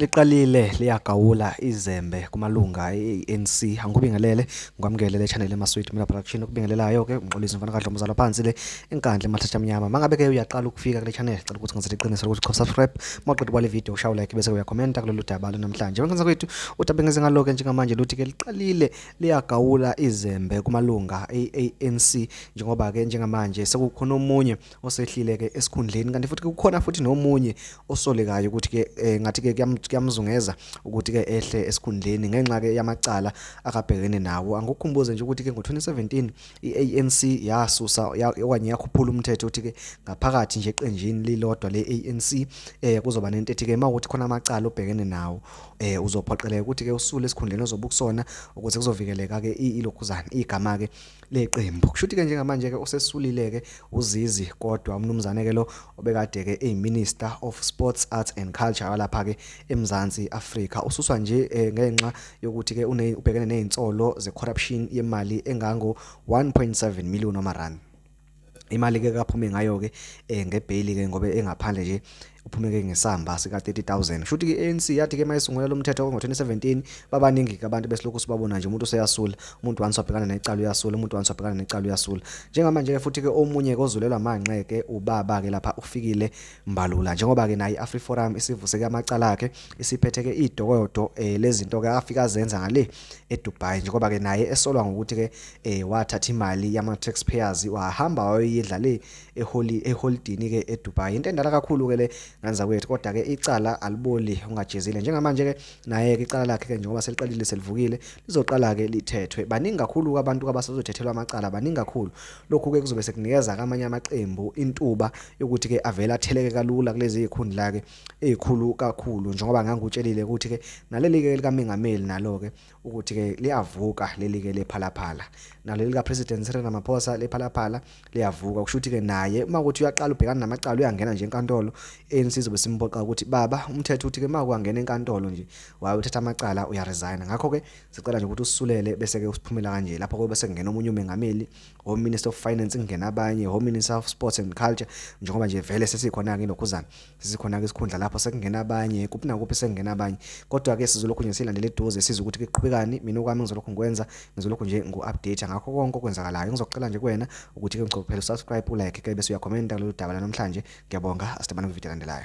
Liqalile liyagawula izembe kumalunga e-ANC. Angikubingelele, ngikwamukele le channel emaSweet Miller Production okubingelelayo ke uMxolisi mfana kaDlomo uzalwa phansi le eNkandla eMahlathi amnyama. Mangabe ke uyaqala ukufika kule channel, cela ukuthi ngizele iqiniso lokuthi cha subscribe, mawuqeda kwale video ushaye like bese uyakhomenta kulolu daba namhlanje. Bengicela kwethu udaba engeze ngalo ke njengamanje luthi ke liqalile liyagawula izembe kumalunga e-ANC njengoba ke njengamanje sekukhona omunye osehlile ke esikhundleni kanti futhi kukhona futhi nomunye osolekayo ukuthi ke eh, ngathi ke kuyamzungeza ukuthi ke ehle esikhundleni ngenxa ke yamacala akabhekene nawo. Angikukhumbuze nje ukuthi ke ngo-2017 i-ANC yasusa okanye yakhuphula umthetho ukuthi ke ngaphakathi nje eqenjini lilodwa le-ANC kuzoba nento ethi ke uma ukuthi khona amacala obhekene nawo uzophoqeleka ukuthi ke usule esikhundleni ozobe ukusona ukuze kuzovikeleka ke ilokhuzana igama ke leqembu. Kusho ukuthi ke njengamanje ke usesulile ke uZizi kodwa umnumzane ke lo obekade ke eyiMinister of Sports, Arts and Culture walapha ke eMzansi Afrika ususwa nje ngenxa yokuthi ke ubhekene nezinsolo zecorruption yemali engango 1.7 million wamarand. Imali ke kaphume ngayo ke ngebail ke ngoba engaphandle nje uphume ke ngesamba sika 30,000. Kusho ukuthi i-ANC yathi ke mayisungula lo mthetho ngo-2017 babaningi ke abantu besilokhu sibabona nje umuntu useyasula, umuntu once wabhekana necala uyasula, umuntu once wabhekana necala uyasula. Njengamanje ke futhi ke omunye ke ozulelwa amanqe ke ubaba ke lapha uFikile Mbalula njengoba ke naye i-AfriForum isivuse ke amacala akhe isiphethe ke idokodo lezinto ke afika azenza ngale eDubai njengoba ke naye esolwa ngokuthi ke wathatha imali yama taxpayers wahamba wayoyidla le eholi eholidini ke eDubai. Into endala kakhulu ke le nganza kwethu, kodwa ke icala aliboli ungajezile. Njengamanje ke naye ke icala lakhe ke njengoba seliqalile selivukile lizoqala ke lithethwe. Baningi kakhulu abantu abasazothethelwa amacala, baningi kakhulu. Lokhu ke kuzobe sekunikeza amanye amaqembu intuba yokuthi ke avele atheleke kalula kulezi zikhundla ke ezikhulu kakhulu, njengoba ngangikutshelile ukuthi ke naleli ke likamengameli nalo ke ukuthi ke liyavuka leli ke lePhalaphala, naleli lika President Cyril Ramaphosa lePhalaphala liyavuka. Kusho ukuthi ke naye uma ukuthi uyaqala ubhekana namacala uyangena nje enkantolo, ANC izobe simpoqa ukuthi baba umthetho uthi ke uma kwangena enkantolo nje waye uthatha amacala uyaresign. Ngakho ke sicela nje ukuthi usulele bese ke usiphumela kanje lapho kobe sekungena omunye umengameli, o Minister of Finance, kungena abanye o Minister of Sports and Culture, njengoba nje vele sesikhona ke lokhuzana sesikhona ke isikhundla lapho sekungena abanye kuphi nakuphi sekungena abanye. Kodwa ke sizolokhu nje silandele eduze sizwe ukuthi kuqhubekani. Mina okwami ngizolokhu ngikwenza, ngizolokhu nje ngu-update ngakho konke okwenzakalayo. Ngizocela nje kuwena ukuthi ke ngicela usubscribe, ulike ke bese uyakhomenta kulolu daba lanamhlanje. Ngiyabonga, asidibane kwivideo elandelayo.